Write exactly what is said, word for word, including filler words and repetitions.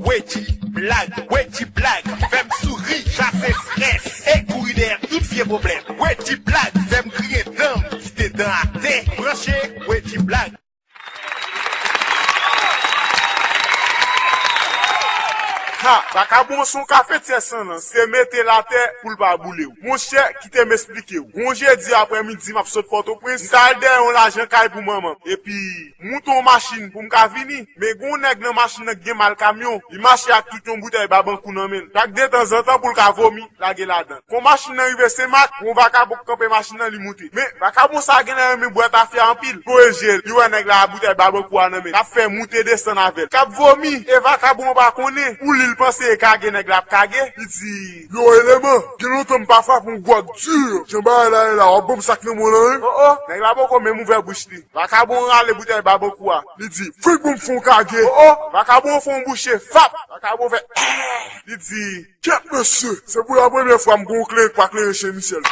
Wedji Blag, Wedji Blag, fè m souri, chase estrès, e kouri dèyè tout vye pwoblèm. Wedji Blag, fè m griyen dan m, kite dan atè, branche Wedji Blag. Ha, vakabon se yon kafe tyè san nan, se mete l atè pou l pa boule w. Monchè, kite m esplike w. Gon jedi aprèmidi, m ap sot Pòtoprens, m t al dèyè yon lajan kay pou manman m. Epi, moute yon machin pou m ka vini, men gon nèg nan machin nan k gen mal kamyon, li mache ak tout yon boutèy Babankou nan men l. Chak detanzantan pou l ka vomi, lage ladan l. Kon machin nan rive Senmak, gon vakabon k kanpe machin nan, li moute. Men, vakabon sa a genlè renmen bwè tafya anpil. Voye je l, li wè nèg la a boutèy Babankou a nan men l, k ap fè moute desann avè l. K ap vomi, e vakabon an pa konnen, pou li, l panse e kage nèg la ap kage, li di, yo, eleman, gen lontan m pa frape yon gwòg di, jan bagay la ye la, w ap ban m sa k nan men w lan, wi. O, o, nèg la poko menm ouvè bouch li. Vakabon an rale boutèy Babankou a. Li di, fenk ban m fè yon kage. O, o, vakabon an fè yon bouche, fap. Vakabon fè, eh. Li di, kyèt mesye, se pou la premyè fwa m gen yon kleren k pa kleren chen Michel.